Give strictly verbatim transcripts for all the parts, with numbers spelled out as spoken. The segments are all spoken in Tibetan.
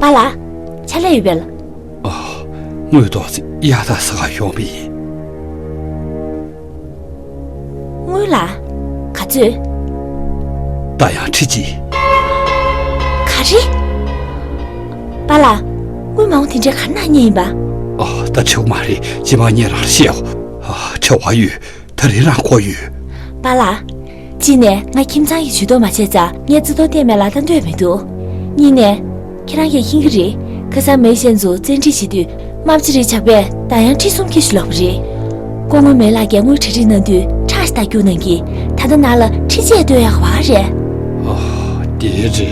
པཱ་ལགས། ཕྱག་ལས་ཡོད་པས། ཨ། དངུལ་ཏོག་ཙམ་གཡར་དང་ཟེར་ག་ཡོང་པ་ཡིན། དངུལ་ལགས། ག་ཚོད། ད་ཡང་ཁྲི་གཅིག་ག་རེ། པཱ་ལགས། དངུལ་མང་པོ་དེ་འདྲས་ག་རེ་གནང་མཁན་ཡིན་པ། ཨ། ད་བྲེལ་བ་མ་རེད། རྗེས་མ་ངས་རང་ལ་བཤད་འོ། ཨ། བྲེལ་བ་ཡོད། ད་རེས་རང་ཁོ་ཡོད། པཱ་ལགས། གཅིག་ནས་ང་ཁྱིམ་ཚང་གི་ཇུས་གཏོགས་མ་བྱས་ཙང་ངས་རྩིས་ཐོ་བལྟས་མེད་ལ་ལྟ་འདོད་མི་འདུག་གཉིས་ནས། ཁྱེད་རང་གིས་ཤེས་ཀྱི་རེད། ཁ་སང་མི་གཞན་ཚོ་བཙན་ཁྲིད་བྱེད་དུས་རྨ་བྱ་རེ་ཇག་པས་ད་ཡང་ཁྲི་གསུམ་ཁྱེར་ཤོག་ལབ་པ་རེད། སྐུ་ངོ་མེ་ལགས་ཀྱིས་དངུལ་གྲ་སྒྲིག་གནང་དུས་ཁྲག་ཞིག་ད་རྒྱུག་གནང་གི། ད་ལྟ་ནང་ལ་ཁྲི་གཅིག་སྟོན་ཡག་བ་རེད། ཨ། དེ་རེད།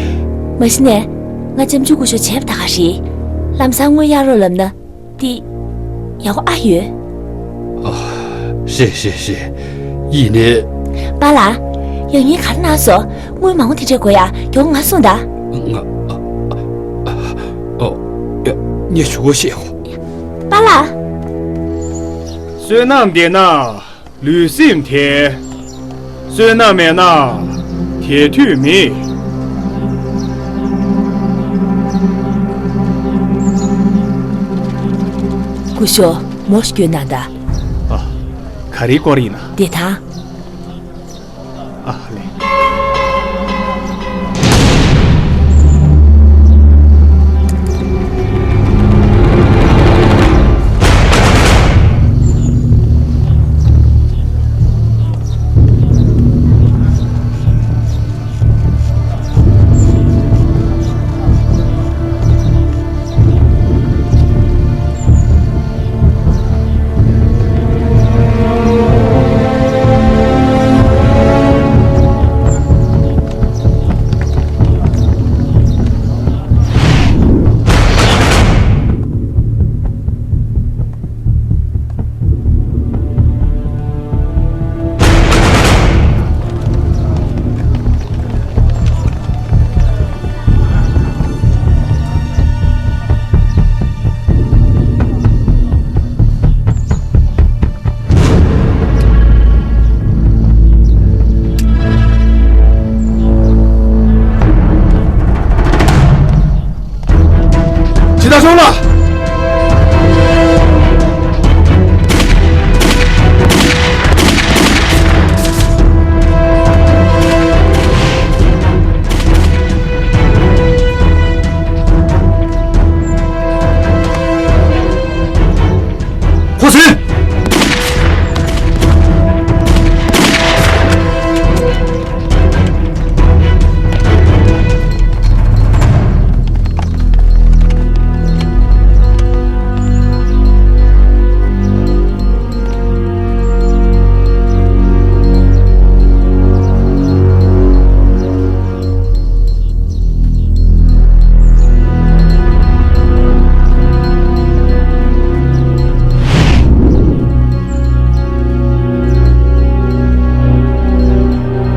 མ་གཞི་ནས། ང་ལྕམ་ཆུང་སྐུ་ཞབས་བྱས་པ་ད་ག་རེད། ལམ་སང་དངུལ་གཡར་རོགས་ལབ་ན། འདི། ཡག་པོ་ཨ་ཡོད། ཨ། རེད་རེད་རེད། ཡིན་ནའི། པཱ་ལགས། ཡང་སྙིང་ག་རེ་གནང་སོང་། དངུལ་མང་པོ་དེ་འདྲས་དགོས་ཡ། མགྱོགས་ང་གསུངས་དང་། ང་། ཨ། ཡ། ངས་ཞུ་བ་བཤད་གོ། པཱ་ལགས། བསོད་ནམས་ལྡན་ན། ལུས་སེམས་དེ། བསོད་ནམས་མེད་ན་དེ་དུས་མེད། སྐུ་ཞབས་མོ་སྐྱོན་གནང་དང་། ཨ། ག་རེའི་སྐོར་ཡིན་ན། བདེ་ཐང་། ཨ་ལེ། ཇི་ལྟར་བྱུང་ལ། ཁོ་ཟིན།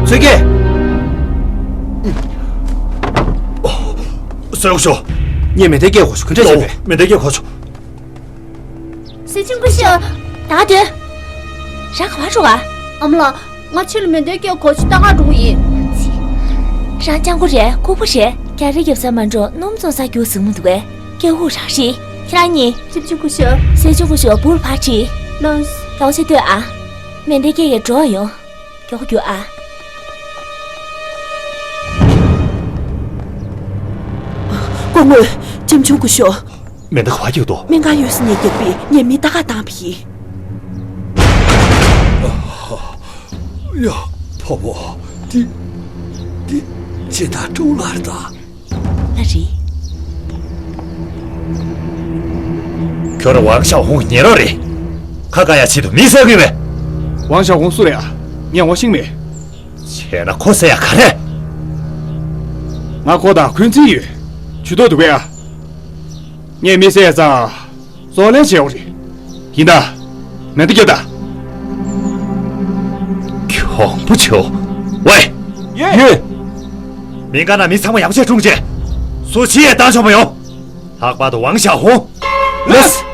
ཚོད་ཀྱི། སྲས་སྐུ་ཞབས། ངས་མེ་མདའི་སྐད་གོ་ཆོག་ག་འདྲ་བྱས་པས། མེ་མདའི་སྐད་གོ་ཆོག་སྲས་ཆེན་སྐུ་ཞབས། ད་ག་དུས། རང་ག་པར་འགྲོ་ག་ཨ་མ་ལགས། ང་ཕྱི་ལ་མེ་མདའི་སྐད་གོ་ཆོག་ལྟ་ག་འགྲོ་གི་ཡིན། རང་སྤྱང་པོ་རེད། ལྐུགས་པ་རེད། རྒྱ་རི་རྒྱབ་ས་མ་འགྲོ་སྣུམ་བཙོང་ས་རྒྱུགས་ཟིན་མི་འདུག་གས། སྐད་དབུགས་རང་ཞིག་ཁྱེད་རང་གཉིས། སྲས་ཆེན་སྐུ་ཞབས། སྲས་ཆེན་སྐུ་ཞབས་བུར་ཕར་ཁྲིད། ལགས་སོ། ཡག་པོ་བྱས་སྡོད་ཨ། མེ་མདའི་སྐད་ཀྱིས་འགྲོ་ཡོང་། མགྱོགས་པོ་རྒྱུགས་ཨ། སྐུ་ངོ། ལྕམ་ཆུང་སྐུ་ཞབས། མེ་མདའ་ག་པར་རྒྱག་འདུག་སྨན་ཁང་ཡོད་ས་ནས་རྒྱག་པས་ངས་མི་ལྟ་ག་བཏང་བ་ཡིན། ཡ། ཕོ་བོ། འདི། འདི། ཇི་ལྟར་སྤྲུལ་ལར་ད། ལ་རེད། ཁྱོད་རང་ཝང་ཞའོ་ཧུང་གི་ཉེ་རོགས་རེད། ཁ་བཀག་ཡ་ཆེད་དུ་མི་བསད་ཀྱི་ཡོད་པས། ཝང་ཞའོ་ཧུང་སུ་རེད་ཨ། ངས་ངོ་ཤེས་མེད། བྱས་ན་ཁོ་བསད་ཡ་ག་རེ། ང་ཁོ་དང་འཁོན་འཛིན་ཡོད། ཇུས་གཏོགས་འདུག་པས་ཨ། ངས་མི་བསད་ཙང་། གཙོ་ལེན་བྱེད་འོ་རེད། ཡིན་ད། མེ་མདའ་རྒྱབ་ད། གྱོང་པོ་བྱོས། ཝེ། ཡོད། ཡོད། མི་འགའ་ན་མི་ཚང་མ་ཡག་ཆེད་དྲུང་རྗེ། སུ་ཕྱི་ཡས་བཏང་ཆོག་མ་ཡོང་། ལྷག་པར་དུ་ཝང་ཞའོ་ཧུང་། ལགས།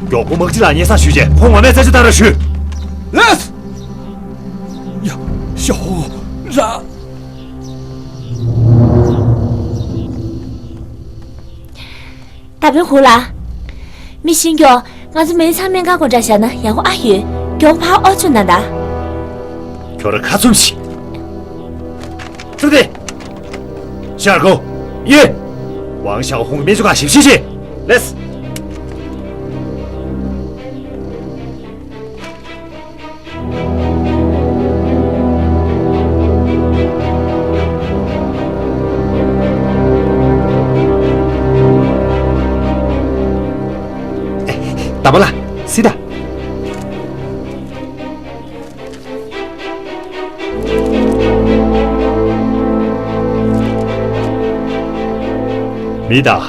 མགྱོགས་པོ་དམག་སྤྱི་ལ་སྙན་སེང་ཞུས་རྗེས་ཁོང་ངོ་མས་རྩད་གཅོད་གཏང་རོགས་ཞུ། ལགས། ཡ། ཞའོ་ཧུང་ར། ད་དཔོན་གུང་ལགས། མི་ཤེས་ཀྱོ། ང་ཚོ་མེ་ཚང་སྨན་ཁང་སྒོ་འགྲམ་བཞག་ན་ཡག་པོ་ཨ་ཡོད། མགྱོགས་ཕར་ཨོ་ཚུགས་གནང་དང་། ཁྱོད་ར་ཁ་ཚུམས་ཤིག་ཚུགས་ཏེ། ཤར་གོ། ཡེ། ཝང་ཞའོ་ཧུང་གི་སྨན་བཅོས་ཁང་ཞིབ་བཤེར་བྱེད། ལེས། ད་པ་ལ། སི་ད། མི་དང་།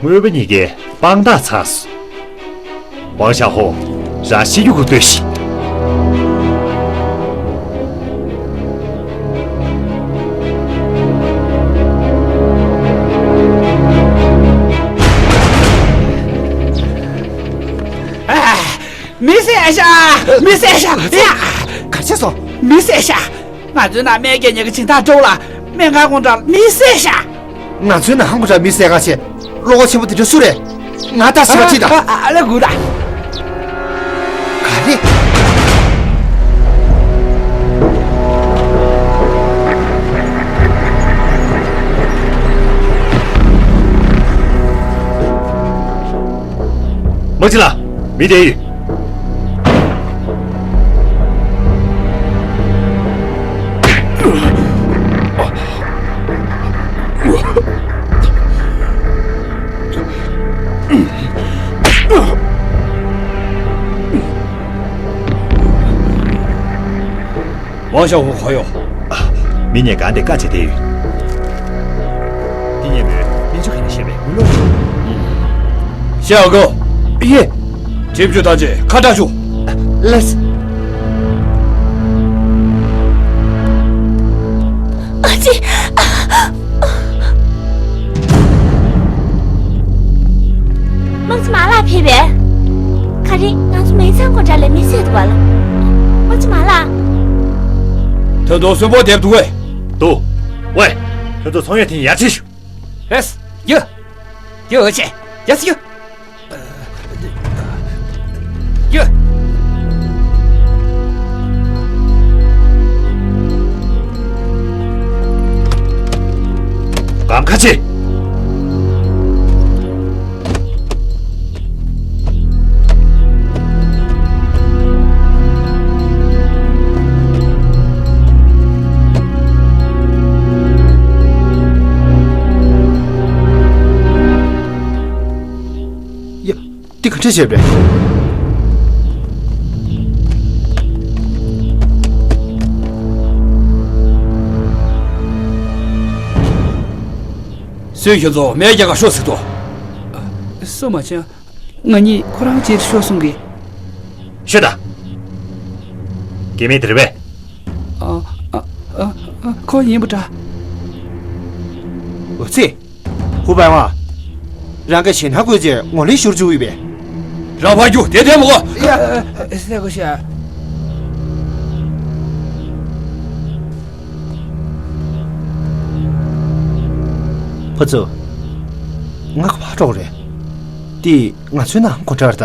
དངོས་པོ་གཉིས་ཀའི་དཔང་རྟགས་ཚར་སོང་། ཝང་ཞའོ་ཧུང་། རང་ཤི་རྒྱུ་གུ་ལྟོས་ཤིག་ཨ། མི་བསད་ཤག་མི་བསད་ཤག་ཡ། ག་བྱས་སོང་། མི་བསད་ཤག་ང་ཚོའི་ནང་སྨན་རྒྱག་མཁན་གྱི་སྦྱིན་བདག་ཀྲོའུ་ལགས་སྨན་ཁང་སྒོ་འགྲམ་མི་བསད་ཤག་ང་ཚོའི་ནང་ཧང་གོ་ཏྲ་མི་བསད་ག་ཆེ། བློ་ཁོག་ཆེན་པོ་དེ་འདྲ་སུ་རེད། ང་ད་སི་བ་ཅི་ད། ཨ་ཨ་ཨ་ལ་གུ་ད། ག་རེ། མ་ཅི་ལ། མི་དེ་ཡིན། ཝང་ཞའོ་ཧུང་ཁོ་ཡོང་། མི་ངས་གང་དེ་བཀའ་བྱས་བསྡད་ཡོད། འདི་ཉན་མོད་སྨན་བཅོས་ཁང་ནས་བཤད་པའི་དངུལ་ལོར། ཤེས་ཨ་ཁུ། ཡེ། ཇེབ་ཅུ་ཐམས་ཅད་ཁ་གྲག་ཞུ། ལེས། ཨ་ཙི། དམག་སྤྱི་མ་ལགས་ཕེབས་པས། ག་རེ་ང་ཚོ་མེ་ཚང་སྒོ་འགྲམ་ལ་མི་བསད་འདུག་པ་ལ། དམག་སྤྱི་མ་ལགས། ད་དུང་གསོན་པོ་བསྡད་འདུག་གས། འདུག་ཝེ། ཁྱོད་ཚོ་ཚོང་ཡོད་དེ་ཡར་ཕྱིན་ཞུ། ལེས། ཡ། ཡ་ཨོ་ཅེ། ཡ་སི་ཡ། ཡ། གང་ཁ་ཆེ། ཡ། འདི་ག་འདྲ་བྱས་པ་རེད། སུས་ཁྱོད་ཚོ་མེ་རྒྱག་ག་ཤོག་ཟེར་དོ། སུ་མ་བྱན། ང་གཉིས་ཁོ་རང་རྗེས་ཤོག་གསུང་གི། ཤོད་དང་།། སྐྱེ་དམན་དེ་རེད་པས། ཨ་ཨ་ཨ་ཨ། ཁོ་ཡིན་པ་འདྲ། འོ་ཙི། ཧུ་པའི་ཝང་། རང་གི་ཞེ་ན་དགོས་ཅེས་ངོ་ལེན་ཞུར་བཅུག་ཡོད་པས། རང་ཕར་རྒྱུག་དེ་དེ་མོ་གོ། ཡ། སེ་གོ་ཤ། ཕུ་ཚུ། ང་ག་པར་འགྲོ་རེད། དེ་ང་ཚོའི་ནང་སྒོ་འགྲམ་རེད་ད།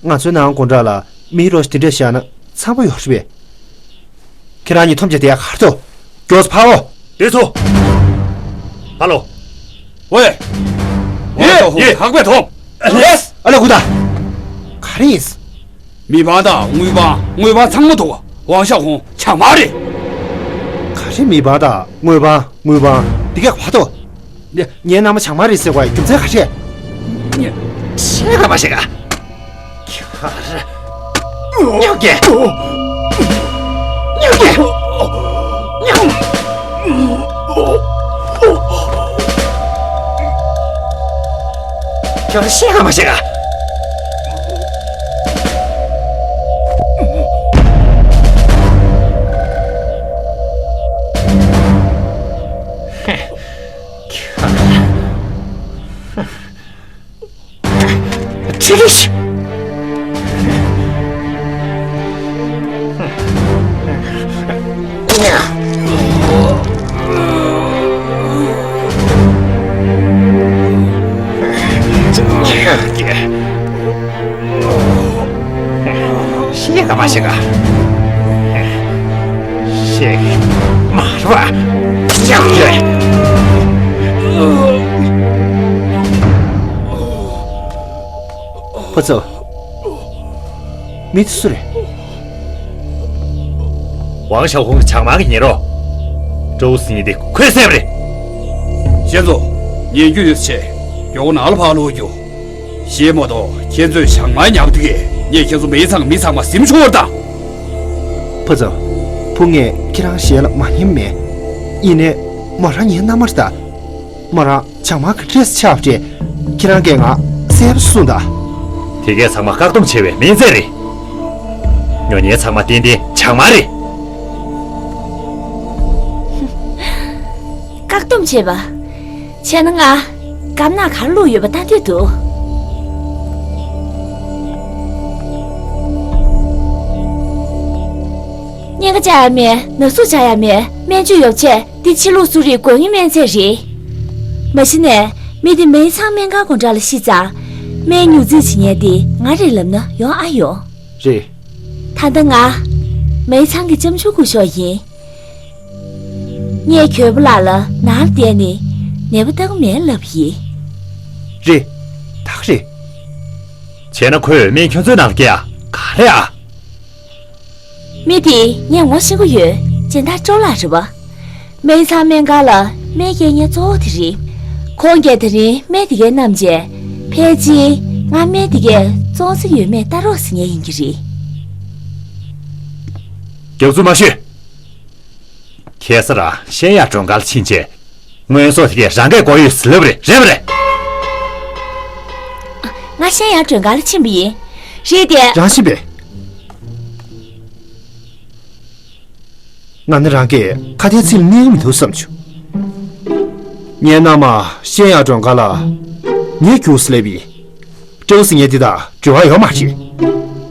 ང་ཚོའི་ནང་སྒོ་འགྲམ་ལ་མིའི་རོ་ཞིག་དེ་འདྲ་བཞག་ན་འཚམ་པོ་ཡོད་རེད་པས། ཁྱེད་རང་གཉིས་ཐམས་ཅད་དེ་ཡ་གར་ཐུག་མགྱོགས་སུ་ཕར་འོ། དེ་ཚོ། ཧ་ལོ། ཝེ། ཝེ། ཡེ། ཧག་པའི་ཐོང་། ལེས། ཨ་ལ་གུ་ད། ག་རེ་ཡིན། མི་ཕང་དང་དངུལ་ཕང་དངོས་ཕང་ཚང་མ་འདུག་ཝང་ཞའོ་ཧུང་ཇག་དམར་རེད། ག་རེ་མི་ཕང་དང་དངོས་ཕང་དངུལ་ཕང་འདི་ག་བར་དོ། ངའི་མནའ་མ་ཇག་དམར་རེད་ཟེར་བའི་རྒྱུ་མཚན་ག་རེ། ཤེས་ག་མ་ཤེས་ག་ཁྱོད་ར། ཉོག་གེ་ཉོག་གེ་ཉོག་ཁྱོད་ར་ཤེས་ག་མ་ཤེས་ག་ཁྱོད་ར། ཁྲིད་རེས། མ་ཤེས་ག་ཤེས་མ་རེད་པ། ཤེས་ཡོད། ཕོ་ཚོ། མི་དེ་སུ་རེད། ཝང་ཞའོ་ཧུང་གི་བྱང་དམག་གི་ཉེ་རོགས། ཀྲོའུ་སི་ཉིན་དེ་ཁོས་བསད་པ་རེད། ཞེ་ཚོ། ཉན་རྒྱུ་ཡོད་ཚེ། མགྱོགས་ནང་ལ་ཕར་ལོག་རྒྱུ། ཞེས་མ་གཏོགས་ཁྱེད་ཚོས་བྱང་དམག་ཉར་དུས་ངས་ཁྱེད་ཚོ་མེ་ཚང་མི་ཚང་མ་ཟིན་ཆོག་ད། ཕོ་ཚོ། ཕུ་ངས་ཁྱེད་རང་ཞལ་ལ་མ་ཉན་མེད། ཡིན་ནའི། མོ་རང་ངའི་མནའ་མ་རེད་ད། མོ་རང་བྱང་དམག་གི་འདྲེས་ཆགས་པ་རེད། ཁྱེད་རང་གིས་ང་བསད་པ་གསུངས་ད། དེ་གས་ཚང་མ་བཀག་སྡོམ་བྱས་པའི་མི་ཚད་རེད། ཉོ་ཉེན་ཚང་མ་ཏན་ཏན་བྱང་དམག་རེད། བཀག་སྡོམ་བྱས་པ། བྱས་ན་ང་སྐམ་ནག་གར་བླུགས་ཡོད་པ་ལྟ་འདོད་འདུག་གཉན་ཁ་བཅག་ཡ་མེད། ན་ཟུག་བྱ་ཡ་མེད། སྨན་བཅོས་ཡོ་བྱད་འདི་ཕྱི་ལུགས་གསོ་རིག་དགོས་ངེས་སྨན་རྫས་རེད། མ་གཞི་ནས་མི་འདི་མེ་ཚང་སྨན་ཁང་སྒོ་འགྲམ་ལ་ཤི་ཙང་། སྨན་ཉོ་རྩིས་བྱེད་མཁན་འདི་ང་རེད་ལབ་ན་ཡོང་ཨ་ཡོང་། རེད། ད་ལྟ་ང་མེ་ཚང་གི་ལྕམ་ཆུང་སྐུ་ཞབས་ཡིན། ངས་གྱོལ་པོ་ལགས་ལ་ནང་ལ་བསྡད་ནས་ནད་པ་ལྟ་གི་མེད་ལབ་ཡིན། རེད། ད་ག་རེད། བྱས་ན་ཁོས་སྨན་ཁྱོད་ཚོའི་ནང་ལ་སྐྱེལ་ཡ་ག་རེ་ཨ། མི་དེ་ངས་ངོ་ཤེས་ཀྱི་ཡོད། སྦྱིན་བདག་ཀྲོའུ་ལགས་རེད་པ། སྨན་ཚང་སྨན་ཁང་ལ་སྨན་སྐྱེལ་མཁན་གཙོ་བོ་དེ་རེད། ཁོང་གིས་དེ་རིང་སྨན་དེ་གའི་བསྣམས་བྱས། ཕལ་ཆེར་ང་སྨན་དེ་གའི་བཙོང་རྩིས་ཡོད་མེད་ལྟ་རོགས་ཟེར་མཁན་ཡིན་གྱི་རེད། རྒྱག་རྩུབ་མ་ཤོད། ཁ་སང་རང་ཤན་ཡར་མགྲོན་ཁང་ལ་ཕྱིན་བྱས། དངོས་ཟོག་དེ་གས་རང་གིས་དགོས་ཡོད་ཟེར་ལབ་རེད། རེད་མ་རེད། ང་ཤན་ཡར་མགྲོན་ཁང་ལ་ཕྱིན་པ་ཡིན། རེད་དེ། རང་ཕྱིན་པས། ང་ནི་རང་གིས་ཁ་བརྡའི་ཚིག་ལ་གནས་ཀྱི་མི་འདུག་བསམ་བྱུང་། ངའི་མནའ་མ་ཤན་ཡར་མགྲོན་ཁང་ལ་ངས་རྒྱུགས་ཟེར་ལབ་ཡིན། སྤྲེའུ་ཟེར་མཁན་འདི་དང་འབྲེལ་བ་ཡོད་མ་རེད།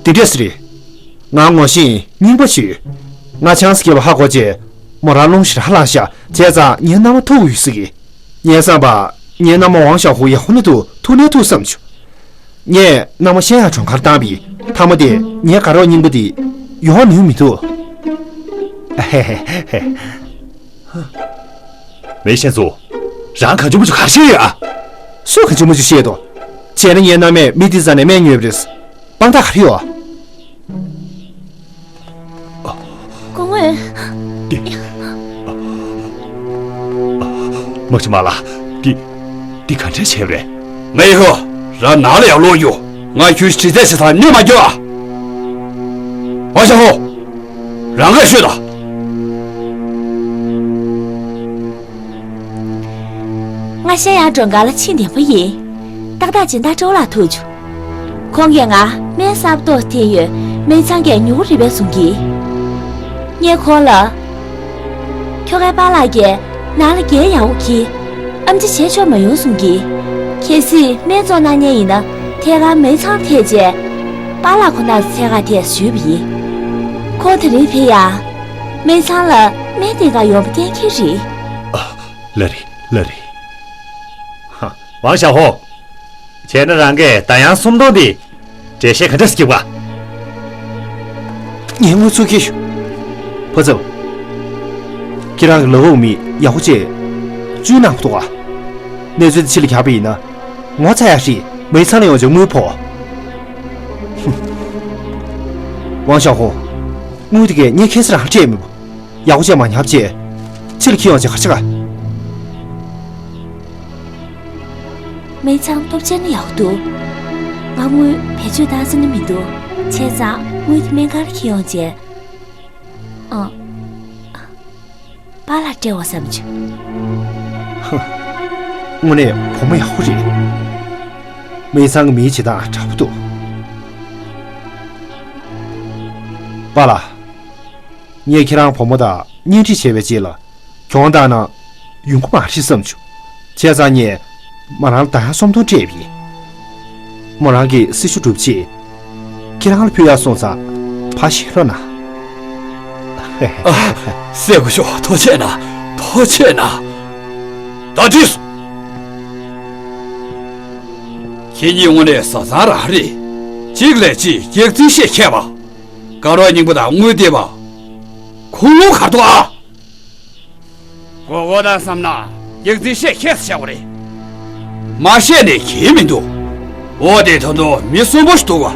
འདི་འདྲས་རེད། ང་ངོ་ཤེས་རྙིང་པ་ཞིག་ཡོད། ང་ཆང་ས་རྒྱབ་པ་ཧ་གོ་རྗེས། མོ་རང་རླུང་ཞེ་དྲག་ལངས་ཤག་བྱས་ཙང་ངའི་མནའ་མ་ཐུག་ཡོད་ཟེར་གི། ངས་བསམ་པ། ངའི་མནའ་མ་ཝང་ཞའོ་ཧུ་ཡག་པོ་ན་འདུག་ཐུག་ན་འདུག་བསམ་བྱུང་། ངས་མནའ་མ་ཤན་ཡར་མགྲོན་ཁང་ལ་བཏང་བས། མཐའ་མ་དེ་ངའི་དགའ་རོགས་རྙིང་པ་དེ་ཡོང་ནུས་མི་འདུག་མེ་ཤན་ཚོ། རང་གང་བྱུང་མང་བྱུང་ག་རེ་བཤད་ཡོད་ཨ། སུས་གང་བྱུང་མང་བྱུང་བཤད་དོ། བྱས་ན་ངའི་མནའ་མས་མི་འདི་རྩ་ནས་སྨན་ཉོས་པ་རེད། དཔང་རྟགས་ག་རེ་ཡོད་ཨ། སྐུ་ངོ། འདི། དམག་སྤྱི་མ་ལགས། འདི། འདི་ག་འདྲ་བྱས་པ་རེད། ངའི་ཧོ། རང་ནང་ལ་ཡར་ལོག་རྒྱུགས། ང་ཁྱོད་དྲི་རྩད་བྱེད་སར་གནོད་མ་རྒྱུགས་ཨ། ཝང་ཞའོ་ཧུ། རང་གིས་ཤོད་དང་། ང་ཤན་ཡར་མགྲོན་ཁང་ལ་ཕྱིན་བསྡད་པ་ཡིན། ཏག་ཏག་སྦྱིན་བདག་ཀྲོའུ་ལགས་ཐུག་བྱུང་། ཁོང་གིས་ང་སྨན་གསར་པ་ཏོག་ཙམ་འཐེན་ཡོད། མེ་ཚང་གིས་ཉོ་གི་རེད་པས་གསུང་གི། ངས་ཁོང་ལ། ཁྱོ་གའི་པཱ་ལགས་ཀྱིས་ནང་ལ་འགན་ཡག་པོ་འཁྱེར། ཨེམ་ཆི་བྱེད་ཆོག་མ་ཡོང་གསུང་གི། གལ་སྲིད་སྨན་བཙོང་གནང་མཁན་ཡིན་ན་ཐད་ཀར་མེ་ཚང་ཐད་བྱས། པཱ་ལགས་ཁོ་ནར་འཚོལ་ག་ཐད་ཞུས་པ་ཡིན། ཁོང་དེ་རིང་ཕེབས་ཡ། མེ་ཚང་ལ་སྨན་སྟེར་ག་ཡོང་པ་གཏན་འཁེལ་རེད། ཨ། ལགས་རེད། ལགས་རེད། ཧ། ཝང་ཞའོ་ཧུང་། བྱས་ན་རང་གིས་ད་ཡང་སུམ་སྟོང་འདི་འགྲེལ་བཤད་ག་འདྲ་ཞིག་བགྱིས་པ། ངས་དངུལ་ཚུར་འཁྱེར་ཞུ། ཕོ་ཚབ། ཁྱེད་རང་གི་ལག་འོག་མི་ཡག་པོ་བྱས། བཅུག་གནང་གི་འདུག་ག་གནས་ཚུལ་འདི་ཕྱི་ལ་གྱར་བ་ཡིན་ན། ངོ་ཚ་ཡག་ཞིག་མེ་ཚང་ལ་ཡོང་བྱས་དངུལ་ཕོག་ཧུམ། ཝང་ཞའོ་ཧུང་། དངུལ་དེ་གས་ངས་ཁ་སང་རང་སྤྲད་མེད་པ། ཡག་པོ་བྱས་མ་ཉར་བྱས། ཕྱི་ལ་འཁྱེར་ཡོང་བྱས་ག་རེ་བྱེད་ག་མེ་ཚང་སྟོབས་ཆེན་ན་ཡག་འདུག་ང་དངུལ་བེད་སྤྱོད་བཏང་ས་ནི་མི་འདུག་བྱས་ཙང་དངུལ་དེ་སྨན་ཁང་ལ་འཁྱེར་ཡོང་བྱས། ཨ། པཱ་ལགས་སྤྲད་འོང་བསམ་བྱུང་། ཧ། དངོས་གནས་བུ་མོ་ཡག་པོ་རེད། མེ་ཚང་གི་མིའི་བྱེད་སྟངས་དྲག་པོ་འདུག་པཱ་ལགས། ངས་ཁྱེད་རང་བུ་མོ་དང་གཉེན་སྒྲིག་བྱས་པའི་རྗེས་ལ། གྱོང་བཏང་ན་ཡོང་གི་མ་རེད་བསམ་བྱུང་། བྱས་ཙང་ངས་མོ་རང་ལ་ད་ཡང་སུམ་སྟོང་སྤྲད་པ་ཡིན། མོ་རང་གིས་སྲི་ཞུ་གྲུབ་རྗེས། ཁྱེད་རང་ལ་ཕུལ་ཡག་སོང་ཙང་ཕར་བཞེས་རོགས་གནང་། ཨ། སྲས་སྐུ་ཞབས་ཐུགས་རྗེ་གནང་། ཐུགས་རྗེ་གནང་། ད་འགྲིག་སོང་། ཁྱེད་གཉིས་དངོས་གནས་བཟའ་ཚང་རང་རེད། གཅིག་ལས་གཅིག་སྐྱག་རྫུན་བཤད་མཁས་པ། དཀར་རོ་སྙིང་པོ་དང་དངུལ་ལྡན་པ། ཁུངས་ལུང་གར་འདུག་ཨ། མགོ་སྐོར་དང་བསམ་ན་ཡིག་ཚིག་བཤད་ཁྱད་བཤད་པ་རེད། མ་བཤད་ནས་གྱིས་མི་འདུག་འོ་དེ་ཐོན་ཐོན་མི་གསོན་པོ་ཞིག་འདུག་ག་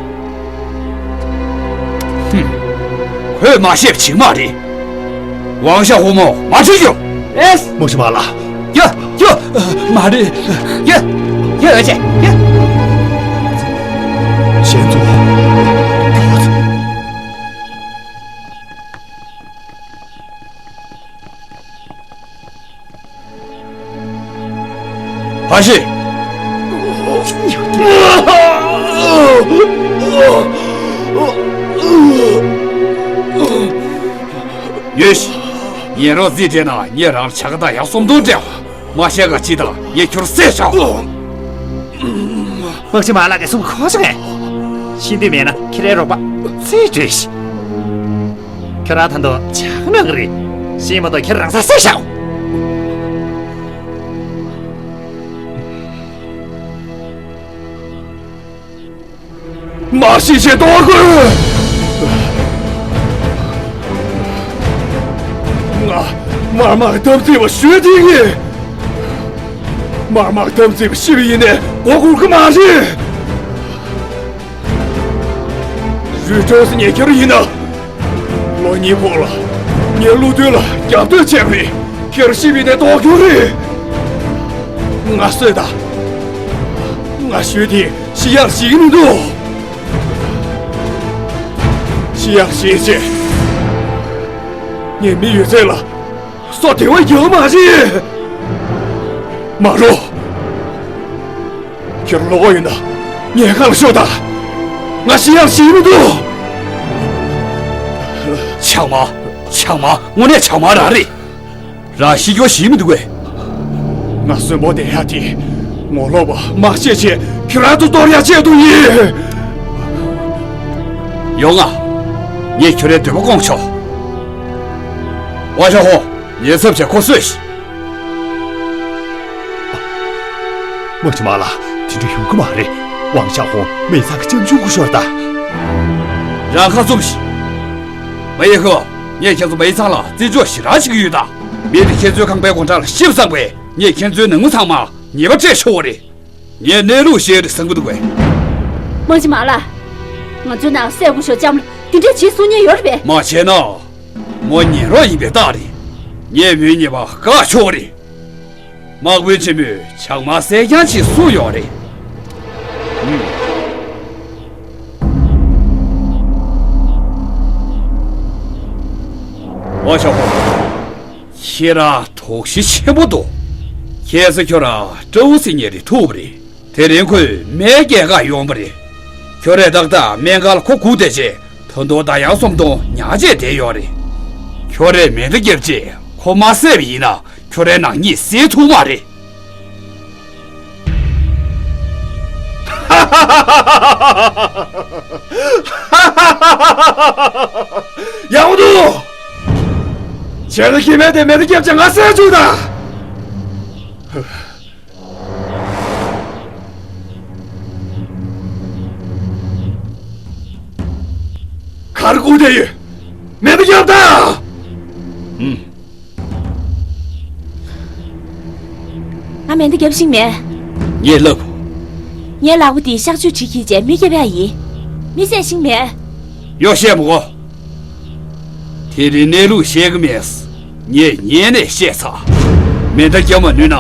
ཧུམ། ཁོས་མ་བཤད་པ་ཅིག་མ་རེད། ཝང་ཞའོ་ཧུང་མོ་མ་ཁྲིད་རྒྱུ། ཨེས། མོ་ཤི་མ་ལ། ཡ། ཡ། མ་རེད། ཡ། ཡ། ཡ། ཡ། ཞན་ཙུའུ། ཧ་ཤི། ཡོད་ཤི། ངན་རོགས་རྩིས་སྤྲད་ན་ངས་རང་ལ་བྱ་དགའ་དང་ཡང་སོམ་དོན་སྤྲད། མ་བཤད་ག་ཅི་དང་ངས་ཁྱོད་བསད་བཞག་དམག་སྤྱི་མ་ལགས་ཀྱིས་གསུང་གོ་སོང་ངས། ཤེས་འདོད་མེད་ན་ཁྱེད་རའི་རོགས་པ་རྩིས་སྤྲད་ཤིག་ཁྱོད་རང་ད་དུང་ཇག་གནང་གི་རེད། ཤེས་མ་གཏོགས་ཁྱེད་རང་ས་བསད་བཞག་མ་ཤི་ཞེས་གཏོང་དགོས། ང་དམར་དམག་དམ་རྫས་པ་ཞུས་ཏེ་ཡིན། དམར་དམག་དམ་རྫས་པ་ཤི་བ་ཡིན་ནའི་མགོ་སྒུར་གི་མ་རེད། རུས་ཀྲོང་སི་ཉེ་ཁྱོར་ཡིན་ན། ལོ་གཉིས་གོང་ལ་ངའི་བློ་མཐུན་ལ་རྒྱབ་གཏོད་བྱས་པ་རེད། ཁྱེད་ཤི་བའི་གནས་ཐོག་རྒྱུ་རེད། ང་གསོད་དང་། ང་ཞུས་ཏེ་ཤི་ཡག་ཞིག་མི་འདུག་ཤི་ཡག་ཞིག་བྱས། ངའི་མི་ཡོད་ཚད་ལ་སོ་བདེ་བ་ཡོད་མ་རེད། མ་རོ། ཁྱེད་བློ་ཁོག་ཡོད་ན་ངའི་ཁ་ལ་ཤོག་དང་། ང་ཤི་ཡག་ཞིག་མི་འདུག་ཆག་མ། ཆག་མ། དངོས་གནས་ཆག་མ་རང་རེད། རང་ཤི་རྒྱུ་ཞིག་མི་འདུག་གས། ང་གསོན་པོ་བསྡད་ཡག་དེ་ངོ་ལོག་པ་དམག་བྱེད་ཆེད་ཁྱོད་རང་ཚོ་གཏོར་ཡག་ཆེད་དུ་ཡིན། ཡོང་ང་། ངས་ཁྱོད་རའི་འདོད་པ་སྐོང་ཆོག་ཝང་ཞའོ་ཧོ། ཉེན་ཚབས་བྱས་ཁོ་གསོད་ཤིག་དམག་སྤྱི་མ་ལགས། དེ་འདྲ་ཡོང་གི་མ་རེད། ཝང་ཞའོ་ཧོ་མི་ཚང་གི་ལྕམ་ཆུང་སྐུ་ཞབས་དང་། རང་ཁ་བཙུམ་ཤིག་མ་ཡེ་ཧོ། ངས་ཁྱེད་ཚོ་མི་ཚང་ལ་བརྩི་འཇོག་ཞེ་དྲག་བྱེད་ཀྱི་ཡོད་ད། མི་དེ་ཁྱེད་ཚོའི་ཁང་པའི་སྒོ་འགྲམ་ལ་ཤི་བསམ་པས་ངས་ཁྱེད་ཚོའི་ནང་མི་ཚང་མ་ཉེས་པ་སྤྲད་ཆོག་པ་རེད། ངས་གནས་ལུགས་བཤད་རེད་བསམ་གྱི་འདུག་གས། དམག་སྤྱི་མ་ལགས། ང་ཚོའི་ནང་སྲས་སྐུ་ཞབས་ལྕམ་ལ་འདི་འདྲ་བྱེད་གསུང་མཁན་ཡོད་རེད་པས། མ་བྱས་ན། མོ་ཉན་རོགས་ཡིན་པའི་རྟགས་རེད། ངས་མོའི་ཉེས་པ་བཀག་ཆོག་རེད། དམག་དཔོན་ཆེན་མོས་བྱང་མ་གསལ་རྐྱང་ཅིག་གསུངས་ཡོད་རེད། ཨུམ། ཝང་ཞའོ་ཧོ། ཁྱེད་རང་དོགས་གཞི་ཆེན་པོ་འདུག་ཁྱེད་ཚོ་ཁྱོད་རང་ཀྲོའུ་ཟེར་མཁན་དེ་ཐུག་པ་རེད། དེ་རིང་ཁོས་སྨན་སྐྱེལ་ག་ཡོང་པ་རེད། ཁྱོད་རས་ཏག་ཏག་སྨན་ཁང་ལ་ཁོ་སྒུག་བསྡད་རྗེས་ད་དུང་ད་ཡང་སོམ་གདོང་ཉག་བྱས་བསྡད་ཡོད་རེད། ཁྱོད་རས་མེ་མདའ་བརྒྱབ་རྗེས་ཁོ་མ་བསད་པ་ཡིན་ན་ཁྱོད་རའི་ནག་ཉེས་སེལ་ཐུབ་མ་རེད། ཡག་པོ་འདུག་བྱས་ན་ཁྱི་མེད་དེ་མེ་མདའ་བརྒྱབ་བྱས་ང་བསད་བཅུག་དང་། གར་སྒུག་བསྡད་ཡོད། མེ་མདའ་བརྒྱབ་དང་། ཨུམ། ང་མེ་མདའ་བརྒྱབ་ཤེས་མེད། ངས་ལབ། ངའི་ལག་པ་འདིས་གཤག་བཅོས་བྱེད་ཀྱི་བྱས་མི་བརྒྱབ་ཡ་ཡིན། མི་བསད་ཤེས་མེད། ཡོ་བཤད་མི་དགོས། དེ་རིང་གནས་ལུགས་བཤད་གི་མེད། ངས་ཉན་ནས་བཤད་ཚར། མེ་མདའ་བརྒྱབ་མ་ནུས་ན་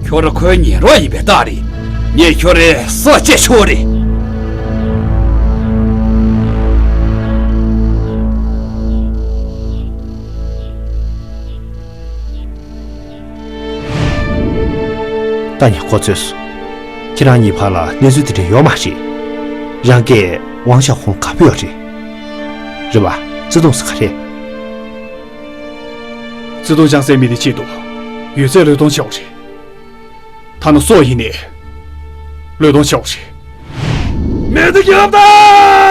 ཁྱོད་ར་ཁོའི་ཉེ་རོགས་ཡིན་པའི་རྟགས་རེད། ངས་ཁྱོད་རའི་སྲོག་བཅད་ཆོག་རེད། ད་ནི་གོ་ཚོད་སོང་། ཁྱེད་རང་གཉིས་བར་ལ་གནས་ཚུལ་དེ་འདྲ་ཡོད་མ་རེད། རང་གིས་ཝང་ཞའོ་ཧོང་དགའ་པོ་ཡོད་རེད། རེད་པ། བརྩེ་དུང་ཟེར་ག་རེད། བརྩེ་དུང་བཅངས་སའི་མི་དེ་ཆེད་དུ་ཡོད་ཚད་བློས་གཏོང་བྱས་པ་རེད། ཐ་ན་སྲོག་ཡིན་ནའི་བློས་གཏོང་བྱས་པ་རེད། མེ་མདའ་བརྒྱབ་དང་།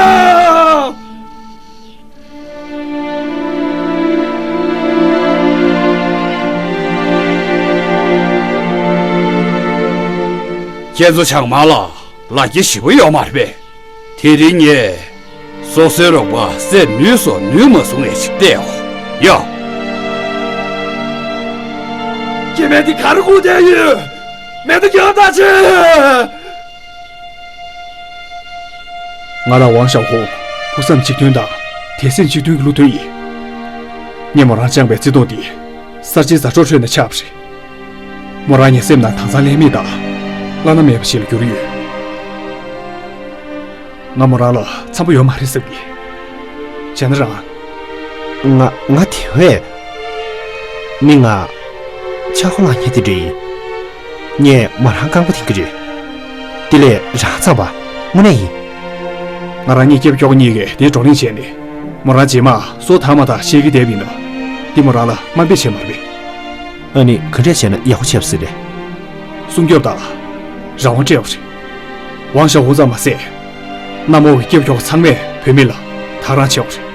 ཁྱེད་ཚོ་བྱང་མ་ལ་ལ་རྒྱ་ཞེ་པོ་ཡོད་མ་རེད་པས། དེ་རིང་ངས་ སོ་སོའི་རོགས་པ་བསད་ནུས་སོ་ནུས་མ་སོང་ངས་ཅིག་བལྟའོ། ཡ། སྐྱེ་དམན་འདི་ག་རེ་སྒུག་བསྡད་ཡོད། མེ་མདའ་རྒྱག་ཐག་ཆོད། ང་དང་ཝང་ཞའོ་ཧུང་ཕུགས་བསམ་གཅིག་མཐུན་དང་དད་སེམས་གཅིག་མཐུན་གྱི་བློ་མཐུན་ཡིན། ངས་མོ་རང་བཅངས་པའི་བརྩེ་དུང་འདི་གསར་བརྗེའི་མཛའ་གྲོགས་ཁྲོད་ནས་ཆགས་པ་རེད། མོ་རང་ངའི་སེམས་ནང་དྭངས་གཙང་ལྷད་མེད་དང་བླ་ན་མེད་པ་ཞིག་ལ་གྱུར་ཡོད། ང་མོ་རང་ལ་འཚམ་པོ་ཡོད་མ་རེད་བསམ་གི། བྱས་ན་རང་། ང་ང་དེ་བས། མི་ང་། ཆག་སྒོ་ལངས་མཁན་དེ་འདྲ་ཡིན། ངས་མོ་རང་རྐང་པ་འཐེན་གི་རེད། དེ་ལས་རང་འཚམ་པ་དངོས་གནས་ཡིན། ང་རང་གཉིས་སྐྱེ་བོ་ཁྱོ་ག་གཉིས་ཀས་དེ་བགྲོ་གླེང་བྱས་ནས་མོ་རང་རྗེས་མ་སོ་ཐར་མ་ཐག་བཤད་ཀྱི་བསྡད་པ་ཡིན་ན། འདི་མོ་རང་ལ་དམའ་འབེབས་བྱས་མ་རེད་པས། ཨ་ནི་ག་འདྲས་བྱས་ན་ཡག་པོ་བྱས་པ་ཟེར་རེད། སྲུང་སྐྱོབ་དང་། རང་དབང་སྤྲད་པ་རེད། ཝང་ཞའོ་ཧུང་ཙམ་མ་ཟད། གནམ་འོག་གི་སྐྱེ་བོ་ཁྱོ་ག་ཚང་མས་བུད་མེད་ལ་ཐག་རང་བཅད་པ་རེད།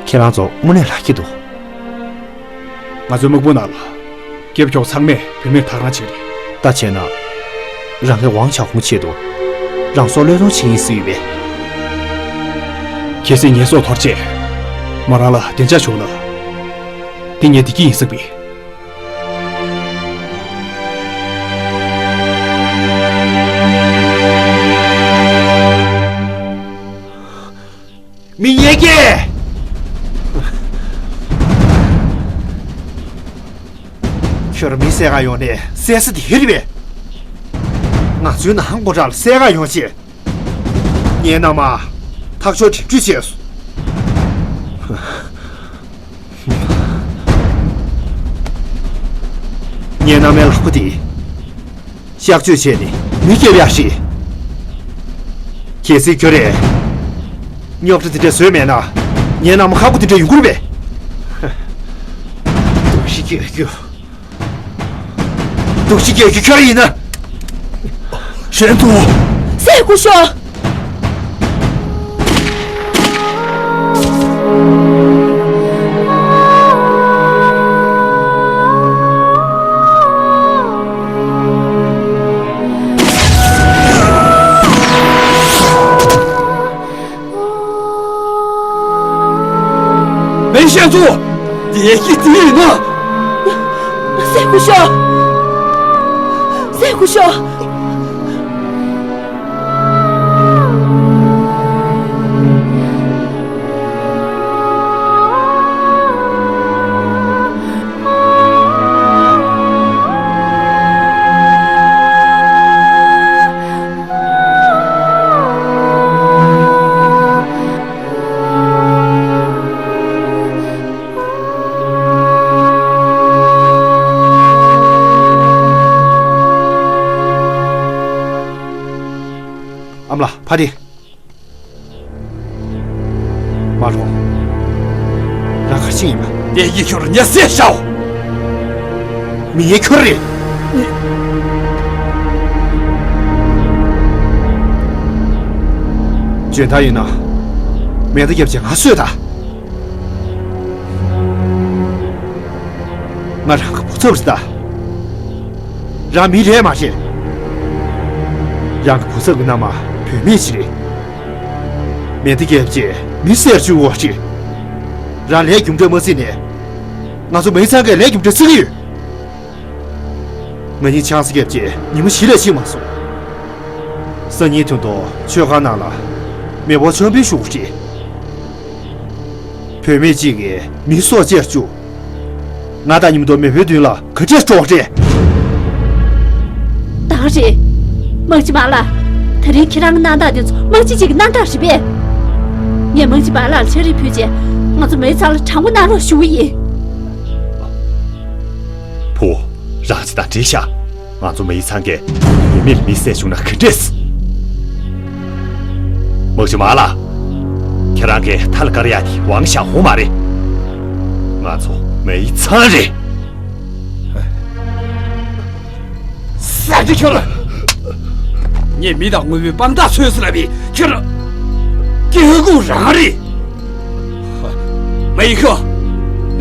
ཁྱེད་རང་ཚོ་དངོས་གནས་ལག་ཁྱེར་འདུག་ང་ཚོའི་དམག་དཔུང་ནང་ལ་སྐྱེ་བོ་ཁྱོ་ག་ཚང་མས་བུད་མེད་ཐག་རང་བཅད་རེད། ད་བྱས་ན། རང་གིས་ཝང་ཞའོ་ཧུང་ཆེད་དུ་རང་སྲོག་བློས་གཏོང་བྱེད་ཀྱི་ཡིན་ཟེར་ཡོད་པས། གལ་སྲིད་ངའི་སྲོག་འདོར་རྗེས་མོ་རང་ལ་བདེ་འཇགས་བྱུང་ན། དེ་ངའི་བདེ་སྐྱིད་ཡིན་བསམ་གི། མི་ངན་སྐྱེས། ཁྱོད་རང་མི་བསད་ག་ཡོང་ནས་བསད་ས་དེ་ཧེ་རེད་པས། ང་ཚོའི་ནང་མགོ་བྲག་ལ་བསད་ག་ཡོང་ཆེད། ངའི་མནའ་མ་ཐག་ཆོད་གྲིབ་འཁྲུད་བྱས་སོང་། ངའི་མནའ་མའི་ལག་པ་དེ་གཤག་བཅོས་བྱས་ནས་མི་སྐྱོབ་ཡག་ཞིག་གལ་སྲིད་ཁྱོད་རས་རྙོག་དྲ་དེ་འདྲ་བཟོས་མེད་ན། ངའི་མནའ་མ་ཁག་པོ་དེ་འདྲ་ཡོང་གི་རེད་པས། སྡུག་ཤི་སྐྱེ་རྒྱུ། སྡུག་ཤི་སྐྱེ་རྒྱུ་ཁྱོད་རང་ཡིན་ན། གཞན་དུ། སྲས་སྐུ་ཞབས། མེ་ཤན་ཚོ། བདེ་སྐྱིད་དེ་ཡིན་ན། སྲས་སྐུ་ཞབས། སྲས་སྐུ་ཞབས། ཨ་མ་ལགས། ཕ་དེ། མ་རུང་། རང་ག་རེ་བྱེད་ཀྱི་ཡིན་པ། དེ་ཡི་ཁྱོད་ཉ་སྲས་ཤའོ། མི་ངན་ཁྱོད་རེད། འཇོན་ཐང་ཡིན་ན། མེ་མདའ་བརྒྱབ་བྱས་ང་གསོད་དང་། ང་རང་གི་བུ་ཚབ་རེད་ད། རང་མི་རེད་མ་རེད། རང་གི་བུ་ཚབ་ཀྱི་མནའ་མ་བུད་མེད་ཅིག་རེད། མེ་མདའ་བརྒྱབ་བྱས་མི་བསད་བཅུག་པ་རེད། རང་ལས་རྒྱུ་འབྲས་མ་བརྩིས་ནས། ང་ཚོ་མི་ཚང་གིས་ལས་རྒྱུ་འབྲས་བརྩི་གི་ཡོད། ང་གཉིས་ཆང་ས་བརྒྱབ་རྗེས་ཉི་མ་བཞི་ལས་ཕྱིན་མ་སོང་། སང་ཉིན་དོན་དུ་མཆོད་ཁང་ནང་ལ་མེ་འབར་མཆོད་འབུལ་ཞུ་དགོས་རེད། བུད་མེད་གཅིག་གིས་མི་སྲོག་བཅད་བཅུག་ང་དང་མཉམ་དུ་མེས་པོའི་མདུན་ལ་ག་འདྲས་འགྲོ་བ་རེད། གདང་རེད། དམག་སྤྱི་མ་ལགས། དེ་རིང་ཁྱེད་རང་གི་གནང་སྟངས་དེ་ཚོ་དམག་སྤྱི་གཅིག་གི་གནང་སྟངས་རེད་པས། ངས་དམག་སྤྱི་མ་ལགས་ལ་ཕྱག་བྲིས་ཕུལ་རྗེས་ང་ཚོ་མི་ཚང་ལ་དྲང་པོ་གནང་རོགས་ཞུ་གི་ཡིན། བུ། རང་ཅི་དང་འདྲིས་ཤག་ང་ཚོ་མི་ཚང་གིས་བུད་མེད་ལ་མི་བསད་བྱུང་ན་ག་འདྲས། དམག་སྤྱི་མ་ལགས། ཁྱེད་རང་གིས་ཐལ་དཀར་ཡག་དེ་ཝང་ཞའོ་ཧུང་མ་རེད། ང་ཚོ་མི་ཚང་རེད། ས་འདི་ཁྱོད་ལ། ངས་མི་དང་དངོས་པོའི་དཔང་རྟགས་འཚོལ་ཟེར་ལབ་པའི་ཁྱོད་ལ། སྐྱེ་དགུ་རང་རེད། མེ་ཡི་ཁ།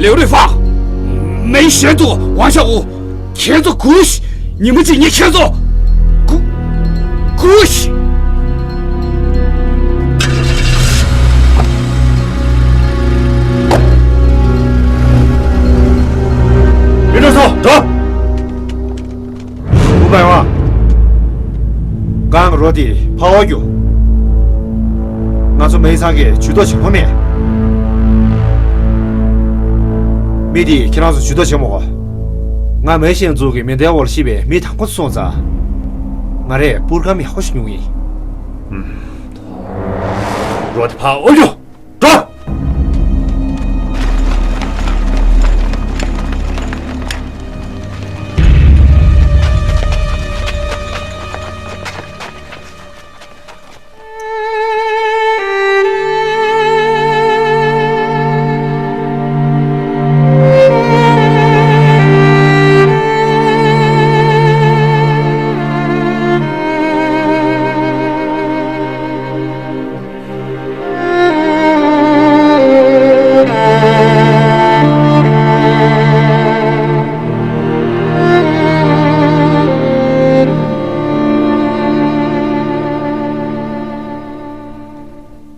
ལེའུ་རེ་ཧྥང་། མེ་ཡི་ཞོན་ཏུ་ཝང་ཞའོ་ཧུང་། ཁྱེད་ཚོ་སྒུག་ཤིག་ཉིན་མོ་གཅིག་ངས་ཁྱེད་ཚོ་སྒུག་སྒུག་ཤིག་རོ་དེ་ཕར་འོག་རྒྱུགས། ང་ཚོ་མེ་ཚང་གིས་ཇུས་གཏོགས་བྱེད་ཁོམ་མེད། མི་དེས་ཁྱེད་རང་ཚོ་ཇུས་གཏོགས་བྱེད་མི་དགོས། ང་མེ་ཤིང་ཛུའུ་གི་མེ་མདའི་འོག་ལ་ཤི་བའི་མི་དང་པོ་སོང་ཙང་། ང་རས་པུར་སྒམ་ཡག་པོ་ཞིག་ཉོས་ཡིན། རོ་དེ་ཕར་འོག་རྒྱུགས། འགྲོ།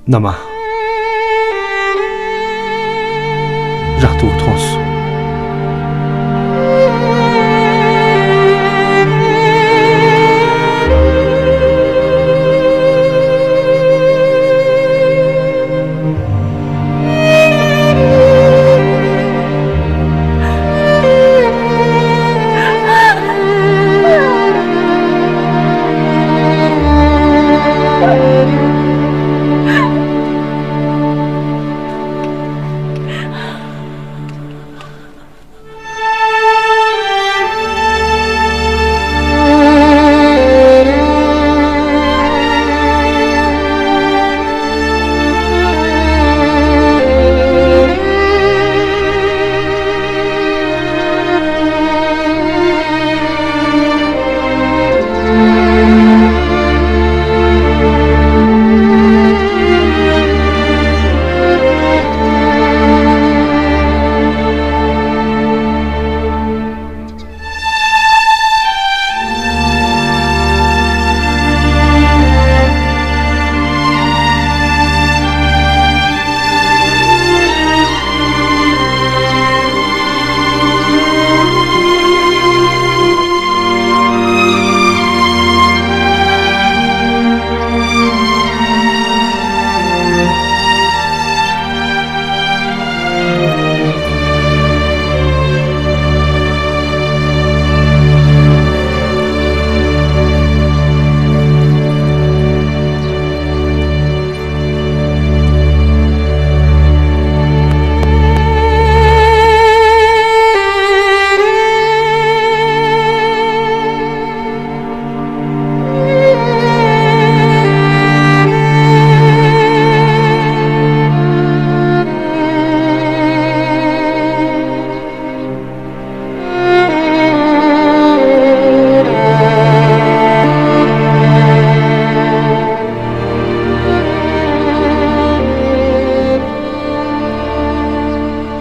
མནའ་མ། རང་སྡུག་མཐོང་སོང་།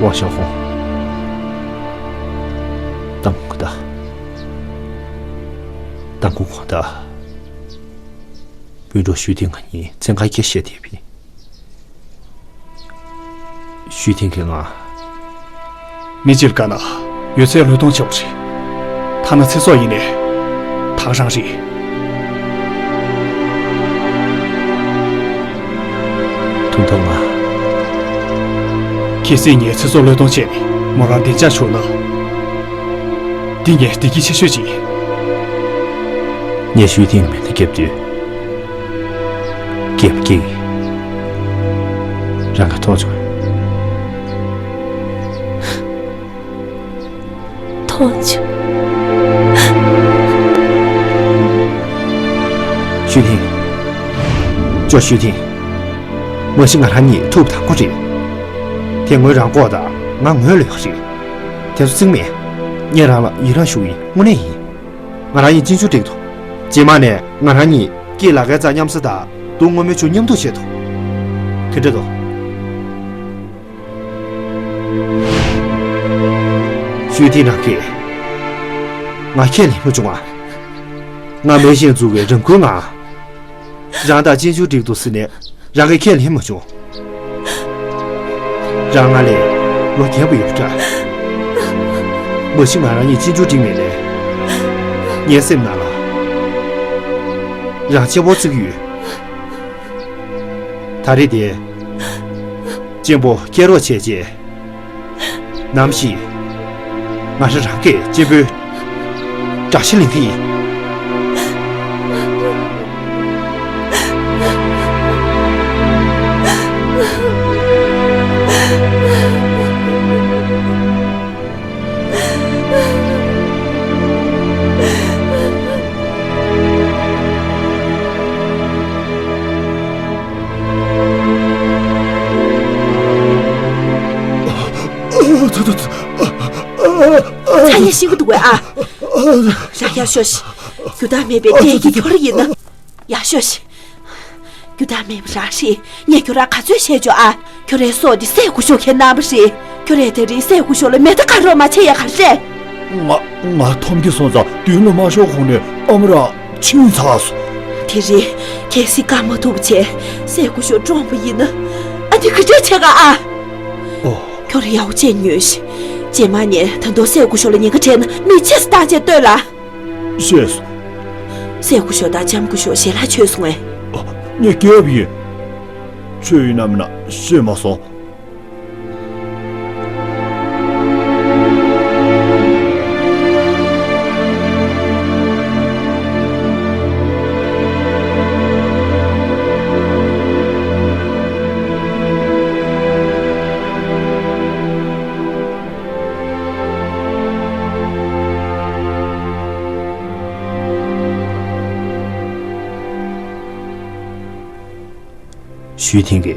ཝང་ཞའོ་ཧུང་། ཏང་གུ་ད། ཏང་གུ་ཁོ་ད། སྤུན་གྲོགས་ཞུས་ཐིང་ང་གཉིས་བཙན་བཀའ་སྐྱེལ་བཤད་དེ་བི། ཞུས་ཐིང་གིས་ང་། མི་གཅིག་ལ་དཀའ་ན་ཡོད་ཚད་བློས་གཏོང་བྱེད་པ་རེད། ཐ་ན་ཚེ་སྲོག་ཡིན་ནའི་ད་ག་རང་རེད། ཐུང་ཐུང་ང་། གལ་སྲིད་ངས་ཚེ་སྲོག་བློས་གཏོང་བྱས་ནས་མོ་རང་བདེ་འཇགས་བྱུང་ན། འདི་ངའི་བདེ་སྐྱིད་ཆེ་ཤོས་ཅིག་ཡིན། ངས་ཞུས་ཐིང་མེ་མདའ་བརྒྱབ་དུས། སྐྱེས་པ་སྐྱེས་ཡིན། རང་གིས་མཐོང་བྱུང་། མཐོང་བྱུང་། ཞུས་ཐིང་། ཅོ་ཞུས་ཐིང་། མ་གཞི་ང་རང་གཉིས་ཐུག་པ་དང་པོ་རེད། དེ་ངོས་རང་ལྐོག་དང་ང་ངོས་ལོག་རེད། དེ་ཚོ་རྩིས་མེད། ངས་རང་ལ་ཡི་རང་ཞུ་གི་ཡིན། དངོས་གནས་ཡིན། ང་རང་གཉིས་གཅེན་གཅུང་འགྲིག་འདུག་རྗེས་མ་ནས་ང་རང་གཉིས་སྐྱིད་ལ་ཁའི་རྩ་མཉམ་ཟ་དང་སྡུག་བསྔལ་མི་ཆུ་མཉམ་འཐུང་བྱེད་དོ། དེ་འདྲ་འདུག་ཞུས་ཐིང་རང་གིས་ང་ཁས་ལེན་མ་བྱུང་ང་། ང་མེ་ཤིང་ཛུའུ་གི་རང་འགུལ་ངང་། རང་དང་གཅེན་གཅུང་འགྲིག་འདུག་ཟེར་ནས་རང་གིས་ཁས་ལེན་མ་བྱུང་། རང་ང་ལས་ལོ་རྒས་པོ་ཡོད་པ་འདྲ། མ་གཞི་ང་རང་གཉིས་གཅེན་གཅུང་འགྲིག་མེད་ནའི། ངའི་སེམས་ནང་ལ། རང་གཅེན་པོ་བརྩི་གི་ཡོད། ད་རེས་དེ་གཅེན་པོ་སྐྱེ་རོགས་བྱས་རྗེས། ནམ་ཞིག་ང་ཧྲ་རང་གི་གཅེན་པོའི་དགྲ་ཤ་ལེན་གི་ཡིན། ཚ་ཡ་ཤི་གི་འདུག་གས་ཨ། ར་ཡར་ཤོག་ཤིག་རྒྱུ་དག་མེད་པའི་བདེ་སྐྱིད་ཁྱོ་ར་ཡིན་ན། ཡར་ཤོག་ཤིག་རྒྱུ་དག་མེད་པ་རང་རེད། ངས་ཁྱོ་ར་ག་ཚོད་བཤད་ཆོག་ཨ། ཁྱོ་རའི་སྲོག་འདི་སྲས་སྐུ་ཞབས་ཁྱེད་གནང་བ་རེད། ཁྱོ་རས་དེ་རིང་སྲས་སྐུ་ཞབས་ལ་མེ་མདའ་བཀར་རོགས་མ་བྱེད་ཡ་ག་རེ་རེད། ང་ང་འཐོམ་གྱི་སོང་ཙང་མདུན་ལ་མ་ཤོག་གོང་ནས་ཨ་མ་རང་ཕྱིན་ཚར་སོང་། དེ་རིང་གལ་སྲིད་བཀག་མ་ཐུབ་པ་བྱས་སྲས་སྐུ་ཞབས་བཀྲོངས་པ་ཡིན་ན། ཨ་ནི་ག་འདྲས་བྱེད་ག་ཨ། ཨོ། ཁྱོ་ར་ཡག་པོ་བྱས་ཉོན་ཞིག་རྗེས་མ་ནས་ད་དུང་སྲས་སྐུ་ཞབས་ལ་ཉེན་ཁ་འཕྲད་ན་མི་ཕྱིས་སུ་བཏང་བྱས་ལྟོས་ལ། ཤེས་སོང་། སྲས་སྐུ་ཞབས་དང་ལྕམ་སྐུ་ཞབས་ཞལ་ལག་མཆོད་སོང་ངས། ཨ། ངས་རྒྱལ་བ་ཡིན། ཆོས་ཡིན་ན་མིན་ན་ཤེས་མ་སོང་། ཞུས་ཐིང་གིས་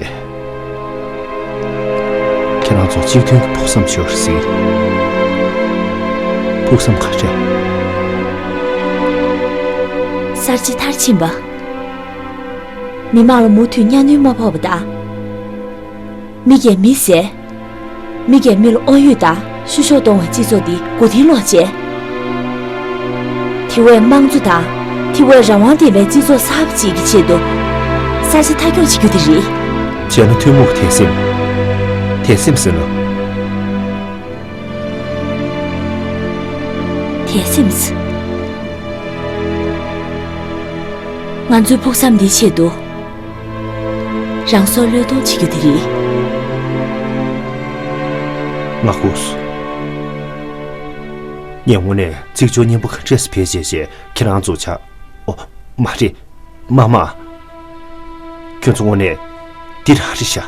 ཁྱེད་རང་ཚོ་གཅིག་མཐུན་གྱི་ཕུགས་བསམ་ཡོད་རེད་ཟེར། ཕུགས་བསམ་ག་རེ། གསར་བརྗེ་མཐར་ཕྱིན་པ། མི་དམངས་ལ་མུ་མཐུད་གཉའ་གནོན་མ་ཕོག་པ་དང་། མི་གིས་མི་བསད། མི་གིས་མི་ལ་དབང་ཡོད་དང་བཤུ་གཞོག་གཏོང་བའི་སྤྱི་ཚོགས་འདི་མགོ་རྟིང་སློག་བྱས། དེ་བས་དམངས་གཙོ་དང་། དེ་བས་རང་དབང་ལྡན་པའི་སྤྱི་ཚོགས་གསར་པ་ཅིག་གི་ཆེད་དུ། གསར་བརྗེ་མཐའ་འཁྱོངས་བྱེད་རྒྱུ་དེ་རེད། བྱས་ན་ཐུན་མོང་གི་དད་སེམས། དད་སེམས་ཟེར་ན། དད་སེམས། ང་ཚོའི་ཕུགས་བསམ་འདིའི་ཆེད་དུ། རང་སྲོག་བློས་གཏོང་བྱེད་རྒྱུ་དེ་རེད། ང་ཁུག་སོང་། ངས་དངོས་གནས་ཚིག་སྦྱོར་སྙན་པོ་ག་འདྲས་སེ་བེད་སྤྱད་བྱས་ཁྱེད་རང་ཚོ་ཆགས། ཨོ། མ་རེད། མ་མ། ཁྱོད་ཚོ་དངོས་གནས་འདི་རང་རེད་ཤག་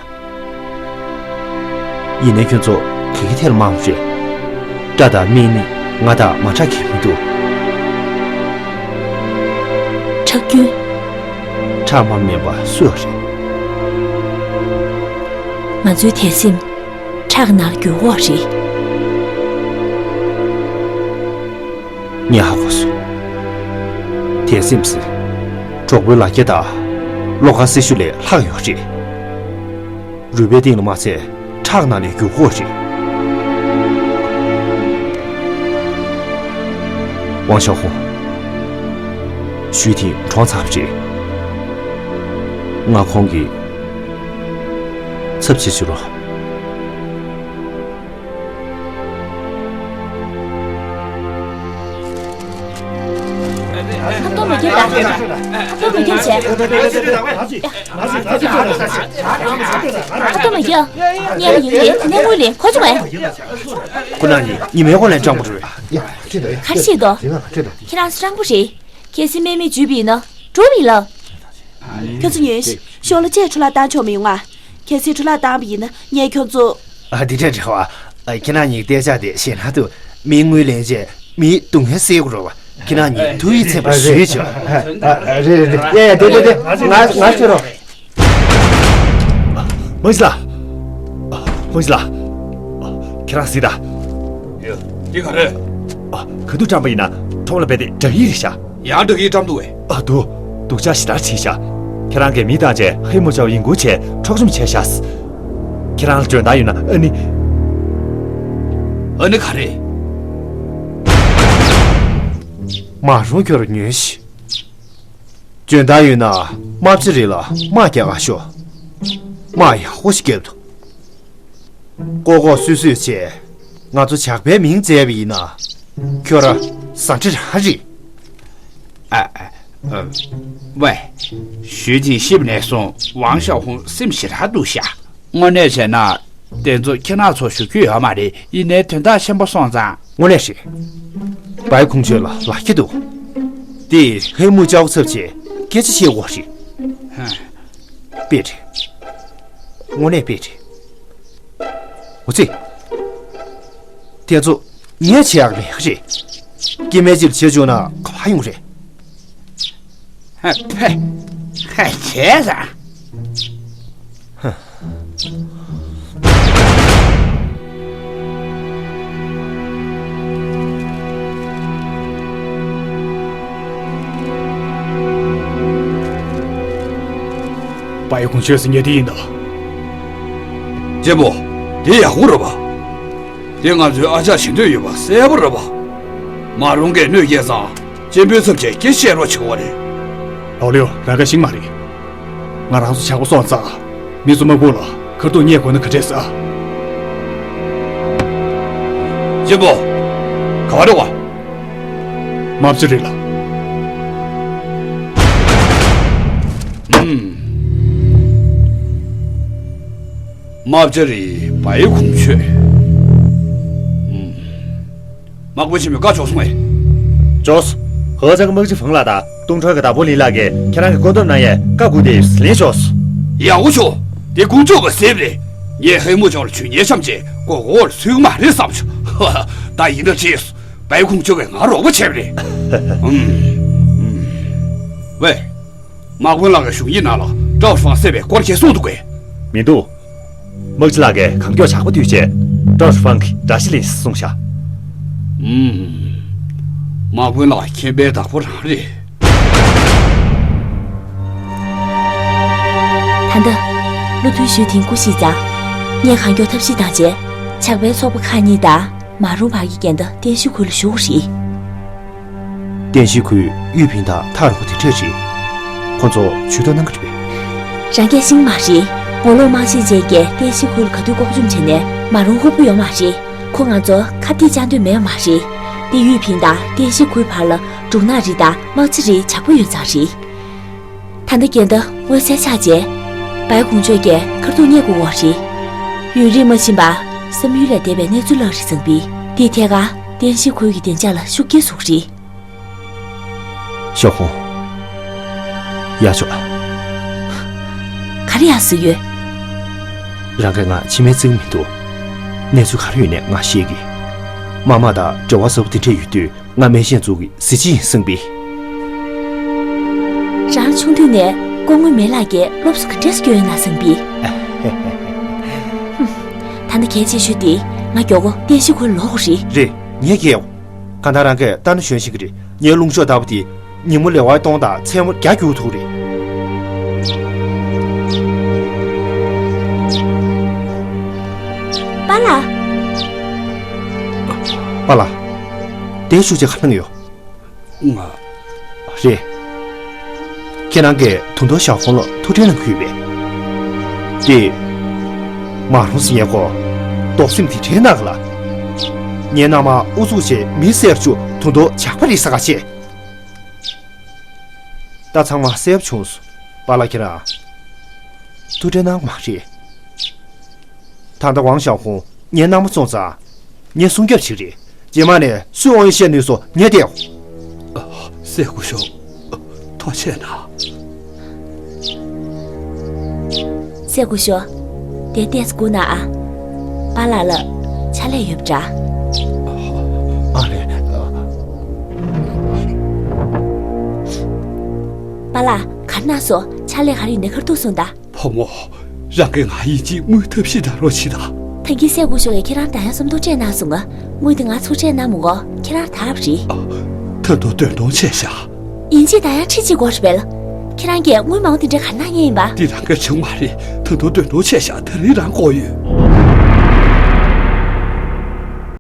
ཡིན་ནའི་ཁྱོད་ཚོ་ག་གི་ཐད་ལ་དམའ་བ་རེད། སྐྲ་དང་སྨན་ནི་ང་དང་མ་ཁྲག་གི་མི་འདུག་ཁྲག་རྒྱུན། ཁྲག་དམར་མིན་པ་སུ་ཡོད་རེད། ང་ཚོའི་དད་སེམས་ཁྲག་ནང་འགྱུར་འོག་རེད། ངས་ཧ་གོ་སོང་། དད་སེམས་ཟེར། གྲོགས་པོའི་ལ་རྒྱ་དང་། བློ་དཀར་སེར་ཤུ་ལས་ལྷག་ཡོད་རེད། རུས་པའི་གཏིང་ལ་མ་ཚད་ཁྲག་ནང་ནས་རྒྱུག་ཁོག་རེད། ཝང་ཞའོ་ཧུང་། ཞུས་ཐིང་གྲོངས་ཚར་བ་རེད། ང་ཁོང་གི་ཚབ་བྱེད་ཕྱིར་རོ། ཁ་ཏོ་མ་རྒྱབ་ད། ཁ་ཏོ་མ་རྒྱབ་བྱས། ཁ་ཏོ་མ་རྒྱབ། ཉལ་ཡོང་གི་ནས་དངུལ་ལེན་གོ་བྱུང་ངས། ཁོ་རང་གཉིས་ཉི་མའི་གོང་ལ་སྤྲང་པོ་རེད། ག་རེ་བྱེད་དོ། ཁྱེད་རང་སྤྲང་པོ་རེད། གལ་སྲིད་དམག་མི་འཇུས་པ་ཡིན་ན་འགྲོ་མི་ལ། ཁྱོད་ཚོ་ཉོན་ཞིག་ཞོར་ལ་བཅས་འཕྲོ་བརླག་བཏང་ཆོག་མི་ཡོང་ང་། གལ་སྲིད་འཕྲོ་བརླག་བཏང་བ་ཡིན་ན་ངས་ཁྱོད་ཚོ། ཨ། འདི་འདྲ་རེད་བ། ཨ། ཁྱེད་རང་གཉིས་ཀྱི་རྟ་ལྕག་དེ་ཞེད་སྣང་འདུག་མིའི་དངུལ་ལེན་བྱས་མིའི་སྡུག་བསྔལ་སེལ་དགོས་རེད་བ། ཁྱེད་རང་གཉིས་ཐུགས་ཡིད་ཚིམ་པར་ཞུས་ཆོག་ཨ། རེད་རེད་རེད། ཡ་ཡ། དེ་དེ་དེ། ང་ང་ཤོད་རོགས། མ་གཞི་ལགས། མ་གཞི་ལགས། ཁྱེད་རང་གཟིགས་དང་། ཡ། འདི་ག་རེད། ག་དུས་བཀྲམ་པ་ཡིན་ན་ཁྲོམ་ལ་རྦད་དེ་འདྲ་ཡི་རེད་ཤག་ཡང་འདྲ་ཡི་བཀྲམ་འདུག་བས། ཨ། འདུག་སྡུག་ཅག་ཞེ་དྲག་ཕྱིན་ཤག་ཁྱེད་རང་གིས་མི་བཏང་བྱས་ཧེ་མོ་ཅའོ་ཡིན་ཁུལ་བྱས་འཕྲོག་བཅོམ་བྱས་ཤག་ཁྱེད་རང་ལ་འཇོན་ཐང་ཡོད་ན་ཨ་ནི། ཨ་ནི་ག་རེ། མ་རུང་ཁྱོད་རང་ཉོན་ཞིག་འཇོན་ཐང་ཡོད་ན་དམག་སྤྱི་རེད་ལ་དམག་རྒྱག་ག་ཤོག་དམག་ཡག་པོ་ཞིག་རྒྱབ་འདུག་ལྐོག་ལྐོག་སུད་སུད་བྱས་ང་ཚོ་ཇག་པའི་མིང་བརྫད་པ་ཡིན་ན་ཁྱོད་རང་ཟ་འདྲེ་རང་རེད། ཨ། ཨ། ཨ། ཝེ། ཞུས་ཅིན་ཤི་བ་ནས་བཟུང་ཝང་ཞའོ་ཧུང་སེམས་ཞེ་དྲག་སྡུག་ཤག་དངོས་གནས་བྱས་ན། དེ་ཚོ་ཁྱེད་རང་ཚོ་ཞུ་རྒྱུ་ཡོད་མ་རེད། ཡིན་ནའི་དོན་དག་ཆེན་པོ་སོང་ཙང་། དངོས་གནས་རེད། བའི་ཁུང་ཆོས་ལ་ལག་ཁྱི་འདུག་དེ་ཧེ་མུ་ཅའོ་ཚབ་བྱས་སྐད་ཆ་བཤད་དགོས་རེད། ཧ། དཔེ་རེད། དངོས་གནས་དཔེ་རེད། འོ་ཙི། དེ་ཚོ་ངས་བྱེད་ཡག་མེད་གི་རེད། སྐྱེ་དམན་ཅིག་ལ་བྱེད་བཅུག་ན་ག་པར་ཡོང་རེད། ཧ། ཕེ། ཧ། བྱས་ཙང་། ཧ། བའི་ཁུང་ཆོས་སུ་ཉེ་དེ་ཡིན་ད། གཅེན་པོ། དེ་ཡག་པོ་རེད་པ། དེ་ང་ཚོའི་ཨ་ཅག་བྱེད་འདོད་ཡོད་པ་གསལ་པོ་རེད་པ། མ་རུང་གིས་གནོད་སྐྱེལ་ཙང་། གཅེན་པོའི་ཚབ་བྱས་སྐད་བཤད་རོགས་བྱེད་དགོས་རེད། ལའོ་ལིའུ། རང་ག་ཤིང་མ་རེད། ང་རང་ཚོ་ཇག་པ་སོང་ཙང་། མི་ཚོ་དམག་དཔུང་ལ་ཁ་ཐུག་བརྙས་དགོས་ན་ག་འདྲས་ཟེར། གཅེན་པོ། ག་པར་འགྲོ་བ། དམག་སྤྱི་རེད་ལ། ཨུམ། དམག་སྤྱི་རེད། བའི་ཁུང་ཆོས། ཨུམ། དམག་དཔོན་ཆེན་མོས་བཀའ་འཇོག་སོང་ངས། འཇོག་སོང་། ཧོ་ཙང་དམག་སྤྱི་ཧྥང་ལགས་དང་ཏུང་ཁྲོན་གྱི་བདག་པོ་ལིན་ལགས་ཀྱིས་ཁྱེད་རང་གི་བཀོད་འདོམས་གནང་ཡས་བཀའ་བསྒོ་དེ་ལེན་ཆོག་སོང་། ཡག་པོ་བྱུང་། དེ་ཀུང་ཀྲོའུ་གི་སེམས་རེད། ངས་ཧེ་མུ་ཅའོ་ལ་ཇུས་ཉེས་བཤམས་བྱས་མགོ་སྐོར་ལ་ཚུད་ཀྱི་མ་རེད་བསམ་བྱུང་། ཧ་ཧ། ད་ཡིན་ན་བྱས་སོང་། བའི་ཁུང་ཆོས་ཀྱིས་ང་རོགས་པ་བྱས་པ་རེད། ཨུམ། ཨུམ། ཝེ། དམག་དཔོན་ལགས་ཀྱི་གཞུང་ཡིག་ནང་ལ་ཀྲའོ་ཧྥང་བསད་པའི་སྐོར་གྱི་གསུངས་འདུག་གས། མི་འདུག་དམག་སྤྱི་ལགས་ཀྱིས་གང་མགྱོགས་ཇག་པ་བསྡུས་བྱས་ཀྲའོ་ཧྥང་གི་དགྲ་ཤ་ལེན་གསུངས་ཤག་ཨུམ། དམག་དཔོན་ལགས་མཁྱེན་པའི་བདག་པོ་རང་རེད། ད་ལྟ། བློ་མཐུན་ཞུས་ཐིང་སྐུ་གཤེགས་ཙང་། ངས་གང་མགྱོགས་ཐབས་ཤེས་བཏང་བྱས། ཇག་པའི་ཚོགས་པ་ཁག་གཉིས་དང་། མ་རུང་བར་གྱི་འགལ་ཟླ་ཏན་ཤི་ཁུལ་ལ་ཞུ་དགོས་རེད། ཏན་ཤི་ཁུལ་ཡུས་ཕིང་དང་ཐག་རིང་པོ་དེ་འདྲས་རེད། ཁོ་ཚོ་ཇུས་གཏོགས་གནང་གི་རེད་པས། རང་སྐད་ཤེས་མ་རེད། ངོ་ལོག་དམག་ཆེན་ཅན་གྱིས་ཏན་ཤི་ཁུལ་ག་དུས་ལྐོག་བཅོམ་བྱས་ནས་མ་རུང་ཧུབ་པོ་ཡོད་མ་རེད། ཁོ་ང་ཚོ་ཁ་གཏད་གཅོག་འདོད་མེད་མ་རེད། དེ་ཡུས་ཕིང་དང་ཏན་ཤི་ཁུལ་བར་ལ་འབྲུག་ནག་རིགས་དང་དམག་ཆ་རིགས་ཇག་པོ་ཡོད་ཙང་རེད། ད་ལྟ་འགལ་ཟླ་མངོན་གསལ་ཆགས་རྗེས། བའི་ཁུང་ཆོས་ཀྱིས་ཁ་ཐུག་བརྙས་དགོས་པ་རེད། ཡུན་རིང་མ་ཕྱིན་པར་བསམ་ཡུལ་ལས་འདས་པའི་གནས་ཚུལ་བརླག་རེད་ཙང་པི། དེའི་ཐད་ཀར་ཏན་ཤི་ཁུལ་གྱི་བདེ་འཇགས་ལ་ཤུགས་རྐྱེན་བཟོ་གི་རེད། ཞའོ་ཧུང་། ཡར་ཤོག་ག་རེ་ཡར་ཟེར་ཡོད། རང་གིས་ང་མཆི་མས་བཙིར་གྱི་མི་འདུག་གནས་ཚུལ་ག་རེ་ཡོད་ནའི་ང་ཤེས་ཀྱི། དམག་དམངས་དང་འབྲེལ་བ་ཟབ་པོ་དེ་འདྲས་ཡོད་དུས། ང་མེ་ཤེད་འཛུགས་ཀྱི་གཟི་བརྗིད་ཡིན་གསུངས་པས། རང་ཆུང་དུས་ནས་སྐུ་ངོ་མེ་ལགས་ཀྱིས་སློབ་གསོ་ག་འདྲས་སྐྱོན་ཡོད་ན་གསུངས་པས། ཧུམ། ད་ནི་གལ་ཆེ་ཤོས་དེ་ང་མགྱོགས་པོ་ཏན་ཤི་ཁུལ་ལོག་དགོས་རེད། རེད། ངས་བསྐྱལ་ཡོང་། གང་ལྟར་རང་གིས་ལྟ་ན་གཞོན་ཤིང་གི་རེད། ངའི་རླུང་གཤོག་ལྟ་བུ་དེ། ཉིན་མོ་ལས་དབང་གཏོང་དང་མཚན་མོ་རྒྱ་རྒྱུག་ཐུབ་རེད། པཱ་ལགས། པཱ་ལགས། དེ་ཤུགས་ཆེ་ག་གནང་ཡོད། ང་། རེད། ཁྱེད་རང་གིས་དུང་དུང་ཞའོ་ཧུང་ལ་ཐུག་འཕྲད་གནང་གི་ཡོད་པས། དེ། མ་རུང་སི་ཉེ་ཁོ། རྡོག་སེམས་དེ་འདྲའི་གནང་གི་ལ། ངའི་མནའ་མ་ཨུ་ཚུགས་བྱས་མི་བསད་བཅུག་དུང་དུང་ཇག་པ་རེད་ཟེར་ག་བྱས། ད་ཚང་མ་གསལ་པོ་བྱུང་སོང་། པཱ་ལགས་ཁྱེད་རང་། ཐུག་འཕྲད་གནང་མ་རེད། ད་ལྟ་ཝང་ཞའོ་ཧུང་ངའི་མནའ་མ་བཙོངས་ཙང་། ངའི་སྲུང་སྐྱོབ་བྱེད་རེད། རྗེས་མ་ནས་སུས་དབང་ཡོད་བཤད་ནུས་སོ་ངས་བལྟས། སྲས་སྐུ་ཞབས། ཐུགས་རྗེ་གནང་། སྲས་སྐུ་ཞབས། དེ་ཏོག་ཙམ་སྒུག་གནང་ཨ། པཱ་ལགས་ལ་ཕྱག་ལས་ཡོད་པ་འདྲ། ཨ་ལས། པཱ་ལགས་ག་རེ་གནང་སོང་། ཕྱག་ལས་ག་རེ་ཡིན་ནའི་ཁ་ཐུག་གསུངས་དང་། བུ་མོ། རང་གིས་ང་ཡིན་གཅིག་དངུལ་ཐབས་ཤེས་གནང་རོགས་བྱེད་དང་། ད་གིན་སྲས་སྐུ་ཞབས་ཀྱིས་ཁྱེད་རང་ད་ཡང་ཟམ་གདོང་སྤྲད་གནང་སོང་ང་། དངུལ་དེ་ང་ཚུར་སྤྲད་གནང་མི་དགོས། ཁྱེད་རང་དར་བ་རེད། ཨ། ད་དུང་འདོན་གཏོང་བྱས་ཤག་ཡིན་གཅིག་ད་ཡང་ཁྲི་གཅིག་དགོས་རེད་པས། ཁྱེད་རང་གིས་དངུལ་མང་པོ་དེ་འདྲ་ག་རེ་གནང་མཁན་ཡིན་པ། འདི་རང་གིས་བྱུང་མ་རེད། ད་དུང་འདོན་གཏོང་བྱས་ཤག་ད་རིང་རང་བསྐོར་ཡོད།